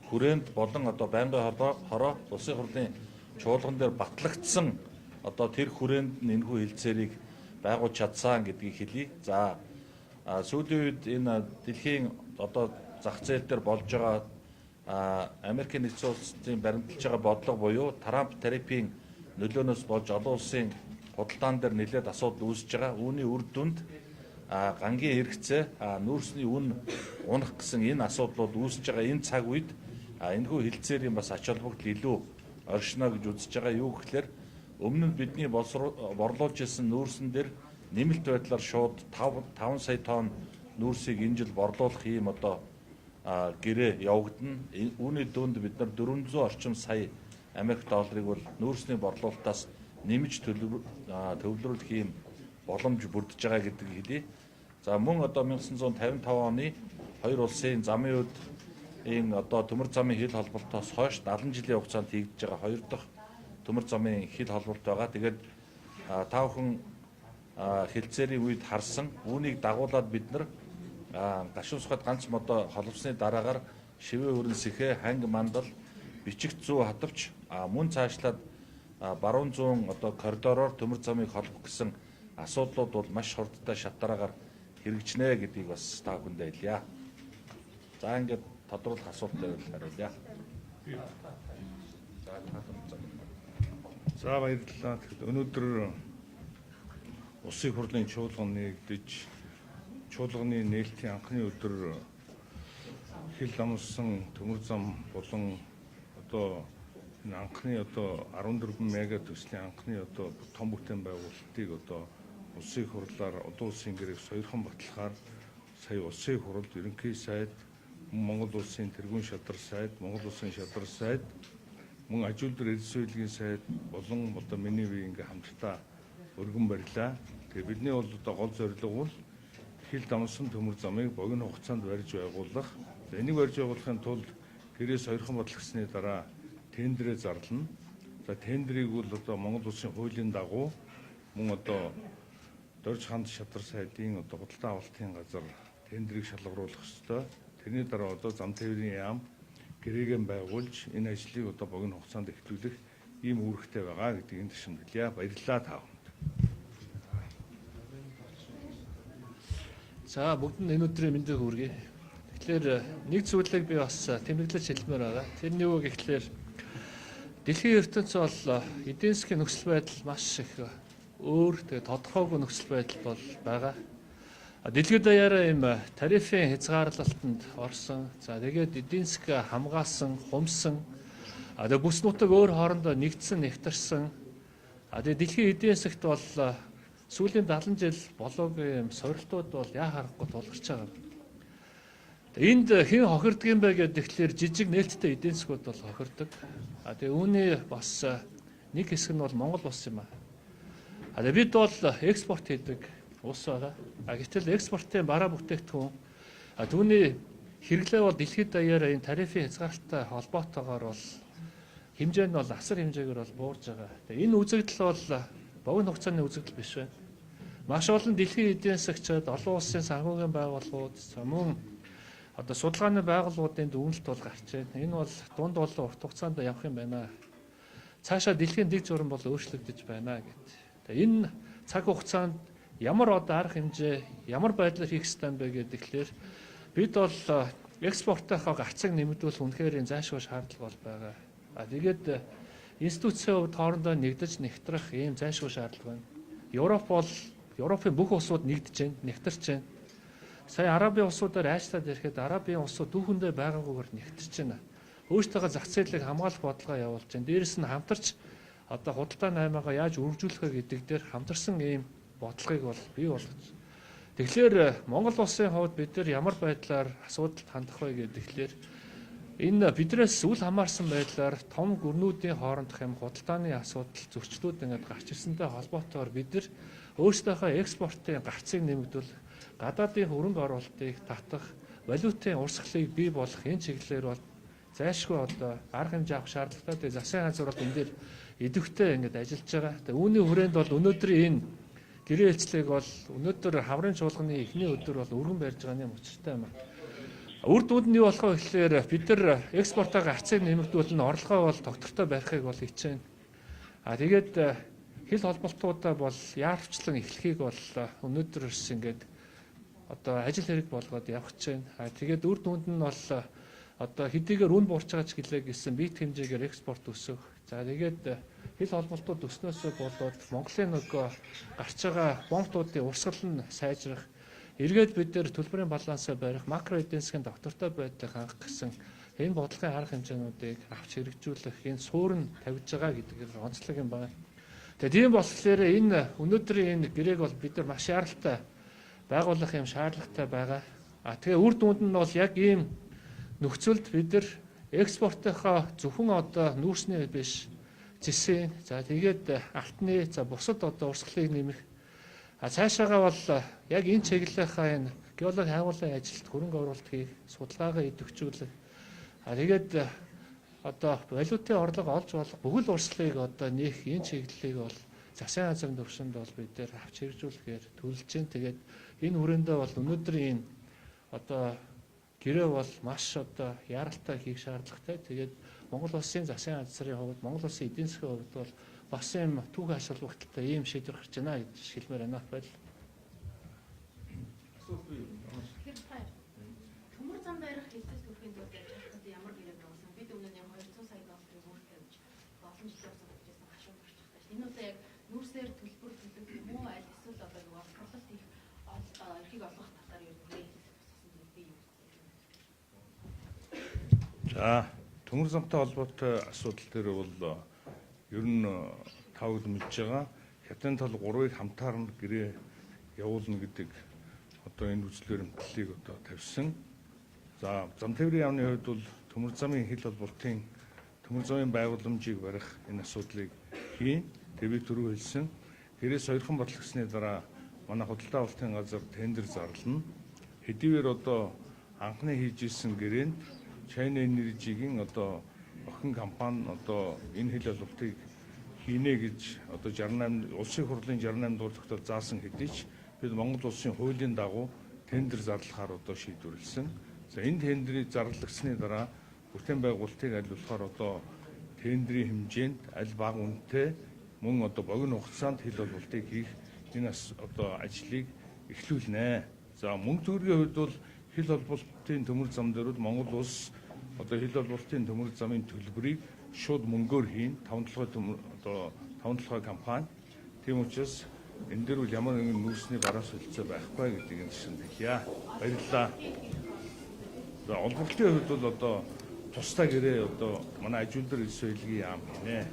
хүрээнд болон одоо байнгын хороо улсын хурлын чуулган дээр батлагдсан одоо тэр хүрээнд нь энэхүү хэлцээрийг байгуулж чадсан гэдгийг хэлье. За, сүүлийн үед энэ дэлхийн одоо зах зээл дээр болж байгаа Америкийн нэгдсэн улсын баримталж байгаа бодлого буюу Трамп тарифын нөлөөнөөс болж олон улсын худалдаан дээр нэлээд асуудал үүсэж байгаа. Үүний үр дүнд гангийн хэрэгцээ, нүүрсний үн унах гэсэн энэ асуудлууд үүсэж байгаа энэ цаг үед энэхүү хэлцээрийн бас ач холбогдол илүү оршино гэж үзэж байгаа. Юу гэхээр өмнө нь бидний борлуулж ирсэн нүүрсэн дээр нэмэлт байдлаар шууд 5 сая тонн нүүрсийг энэ жил борлуулах ийм одоо гэрээ явагдана. Үүний дүнд бид нар 400 орчим сая Америк долларыг бол нүүрсний борлуулалтаас нэмж төвлөрүүлэх ийм боломж бүрдэж байгаа гэдгийг хэлье. За, мөн одоо 1955 оны хоёр улсын замын үед энэ одоо төмөр замын хил холболтоос хойш 70 жилийн хугацаанд хийгдэж байгаа хоёр дахь төмөр замын хил холболт байгаа. Тэгээд та бүхэн хэлцээрийн үед харсан үүнийг дагуулад бид нар гашуун сухад ганц модоо холбосны дараагаар шивээ өрн сэхэ ханг мандал бичигт зүү хатавч мөн цаашлаад баруун зүүн одоо коридороор төмөр замыг холбох гэсэн асуудлууд бол маш хурдтай шат дараагаар хэрэгжинэ гэдгийг бас та бүхэндээ хэлье. За, ингээд тодруулах асуулт байвал хариулъя. За, баярлалаа. Тэгэхээр өнөөдөр Улсын хурлын чуулган нэгдэж, чуулганы нээлтийн анхны өдөр хил амлсан төмөр зам болон одоо энэ анхны одоо 14 мега төслийн анхны одоо том бүтээн байгуулалтыг одоо улсын хурлаар олон улсын гэрээг сойрхон батлахаар сая улсын хуралд ерөнхий сайд, Монгол улсын тэргуун шадар сайд, Монгол улсын шадар сайд, мөн аж үйлдвэр эдийн соёлын сайд болон одоо миний бие ингээ хамтдаа өргөн барилаа. Тэгээ бидний бол одоо гол зорилго бол хил дамсан төмөр замыг богино хугацаанд барьж байгуулах. За, энийг барьж байгуулахын тулд гэрээ сойрхон батлагдсаны дараа тендрээ зарлана. За, тендрийг бол одоо Монгол улсын хуулийн дагуу мөн одоо Дорж ханд шадар сайдын одоо худалдан авалтын газар тендрийг шалгаруулах ёстой. Тэрний дараа одоо зам тээврийн яам гэрээгээ байгуулж энэ ажлыг одоо богино хугацаанд эхлүүлэх ийм үүрэгтэй байгаа гэдгийг энэ ташамд хэлье. Баярлалаа та бүхэнд. За, бүгд нь энэ өдрийн мэндийг хүргэе. Тэгэхээр нэг зүйлийг би бас тэмдэглэж хэлмээр байгаа. Тэр нь юу гэхлээр дэлхийн ертөнц бол эдийн засгийн нөхцөл байдал маш их өөр, тэгээ тодорхойгүй нөхцөл байдал бол байгаа. Дэлхийд даяараа ийм тарифын хязгаарлалтанд орсон. За, тэгээд эдийн засаг хамгаалсан, хумсан. Тэгээ бүс нутаг өөр хоорондоо нэгдсэн, нэвтэрсэн. Тэгээ дэлхийн эдийн засагт бол сүүлийн 70 жил болоогүй юм сорилтууд бол яа харахгүй тулгарч байгаа. Энд хэн хохирдог юм бэ гэхээр жижиг нээлттэй эдийн засгууд бол хохирдог. Тэгээ үүний бас нэг хэсэг нь бол Монгол улс юм аа. Тэгээ бид бол экспорт хийдэг улс байгаа. Гэтэл экспортын бараа бүтээгдэхүүн түүний хэрэглээ бол дэлхийд даяараа энэ тарифын хязгаарлалттай холбоотойгоор бол хэмжээ нь бол асар хэмжээгээр бол буурж байгаа. Тэгээ энэ үзэгдэл бол богино хугацааны үзэгдэл биш байна. Маш олон дэлхийн эдийн засагчид, олон улсын санхүүгийн байгууллагууд, мөн одоо судалгааны байгууллагуудын дүгнэлт бол гарч байна. Энэ бол дунд болон урт хугацаанд явах юм байна. Цаашаа дэлхийн дэг журам бол өөрчлөгдөж байна гэд. Тэгээ энэ цаг хугацаанд ямар одоо арга хэмжээ, ямар байдлаар хийх ёстой юм бэ гэхээр бид бол экспортынхаа гарцыг нэмэгдүүлэх үнэхээр энэ зайлшгүй шаардлага бол байгаа. Тэгээд институцийн хувьд хоорондоо нэгдэж нэгтрэх ийм зайлшгүй шаардлага байна. Европ бол Европын бүх улсууд нэгдэж байна, нэгтэрч байна. Сая Арабын улсуудаар айчлаад ирэхэд Арабын улсууд түүхэндээ байгаагүйгээр нэгтэрч байна. Өөрсдийнхөө зах зээлийг хамгаалах бодлогоо явуулж байна. Дээрэс нь хамтарч одоо худалдаа наймаагаа яаж үржүүлэх вэ гэдэг дээр хамтарсан ийм бодлогыг бол бий болгож. Тэгэхээр Монгол улсын хувьд бид нар ямар байдлаар асуудалд хандах вэ гэхээр энэ бидрээс үл хамаарсан байдлаар том гүрнүүдийн хоорондох юм худалдааны асуудал зөрчлүүд ингээд гарч ирсэнтэй холбоотойгоор бид нар өөрсдийнхөө экспортын гарцыг нэмэгдүүлэх, гадаадын хөрөнгө оруулалтыг татах, валютын урсгалыг бий болгох энэ чиглэлээр бол зайлшгүй одоо арга хэмжээ авах шаардлагатай. Тэгээ засгийн газар бол энэ дээр идэвхтэй ингээд ажиллаж байгаа. Тэгээ үүний хүрээнд бол өнөөдрийн энэ гэрээ хэлцлийг бол өнөөдөр хаврын чуулганы эхний өдөр бол өргөн барьж байгаа юм учиртай юм. Үр дүнд нь юу болох вэ гэхээр бид нар экспортоо гарцыг нэмэгдүүлнэ, орлогоо бол тогтвортой барихыг бол хичээнэ. А тэгээд хил холболтуудаа бол яарвчлан эхлэхийг бол өнөөдрөөс ингээд одоо ажил хэрэг болгоод явах гэж байна. А тэгээд үр дүнд нь бол одоо хэдийгээр үн буурч байгаа ч гэлээ гэсэн бит хэмжээгээр экспорт өсөх. За тэгээд хил холболтууд өснөөсөө болоод Монголын нөгөө гарч байгаа бомбтуудын урсгал нь сайжрах, эргээд бид нэр төлбөрийн балансаа барих, макро эдийн засгийн доктортой байдлыг хангах гэсэн энэ бодлогын арга хэмжээнүүдийг авч хэрэгжүүлэх энэ суурь нь тавьж байгаа гэдэг онцлог юм байна. Тэгээ тийм болохоор энэ өнөөдрийн энэ гэрээг бол бид нар маш яаралтай байгуулах юм шаардлагатай байгаа. А тэгээ үр дүнд нь бол яг ийм нөхцөлд бид нар экспортынхаа зөвхөн одоо нүүрсний биш зэсийн, за тэгээд алтны, за бусад одоо урсгалыг нэмэх. А цаашаагаа бол яг энэ чиглэлийнхаа энэ геологи хайгуулын ажилд хөрөнгө оруулалт хийх, судалгаагаа идэвхжүүлэх. А тэгээд одоо валютын орлого олж болох бүхэл урсгалыг одоо нээх энэ чиглэлийг бол засгийн газрын түвшинд бол бид нэр авч хэрэгжүүлэхээр төлөж чинь. Тэгээд энэ хүрээндээ бол өнөөдрийн энэ одоо гэрээ бол маш одоо яаралтай хийх шаардлагатай. Тэгээд Монгол улсын засгийн газрын хувьд, Монгол улсын эдийн засгийн хувьд бол бас юм түүх ач холбогдолтой ийм шийдвэр гарч байна гэж хэлмээр байна. Баярлалаа. Төмөр зам барих хэлцэл төрхийн тулд яаж чадах ямар гэрээ байгуулсан? Бид өмнө нь 200 сая долларын мөр тавьж олон жилийн хугацаанд тавьжсэн хашуун орчихтой шүү. Энэ удаа яг нүүрсээр төлбөр төлөх юм уу? Аль эсвэл одоо нөгөө олборлолт хийх эрхийг олгох талаар ер нь гэрээ хэлцэл тусгасан зүйл би юу гэж байна? За, төмөр замтай холбоотой асуудал дээр бол ер нь та бүхэн мэдж байгаа хятадын тал 3-ыг хамтаар нь гэрээ явуулна гэдэг одоо энэ үзэл баримтлалыг одоо тавьсан. За, зам тээврийн яамны хувьд бол төмөр замын хил холболтын төмөр замын байгууламжийг барих энэ асуудлыг хийн. Тэгээ би түрүү хэлсэн. Гэрээ сойрхон батлагдсаны дараа манай худалдаа авалтын газар тендер зарлана. Хэдийгээр одоо анхны хийж исэн гэрээнд China Energy-гийн одоо охин компани одоо энэ хил холболтыг хийнэ гэж одоо 68 улсын хурлын 68 дугаар тогтоол заасан хэдий ч бид Монгол улсын хуулийн дагуу тендер зарлахаар одоо шийдвэрлэсэн. За, энэ тендрийг зарлагдсаны дараа бүтээн байгуулалтыг аль болохоор одоо тендрийн хэмжээнд аль бага үнэтэй мөн одоо богино хугацаанд хил холболтыг хийх энэ одоо ажлыг эхлүүлнэ. За, мөнгө төгрөгийн хувьд бол хил холболтын төмөр зам дээр бол Монгол улс одоо хил холболтын төмөр замын төлбөрийг шууд мөнгөөр хийн. Таван толгой төмөр одоо таван толгой компани. Тийм учраас энэ дээр бол ямар нэгэн нүүрсний бараа солилцоо байхгүй гэдгийг энэ шинэ хэлье. Баярлалаа. За, олборлолтын хувьд бол одоо тусдаа гэрээ одоо манай аж үйлдвэр элс соёлын яам хийнэ.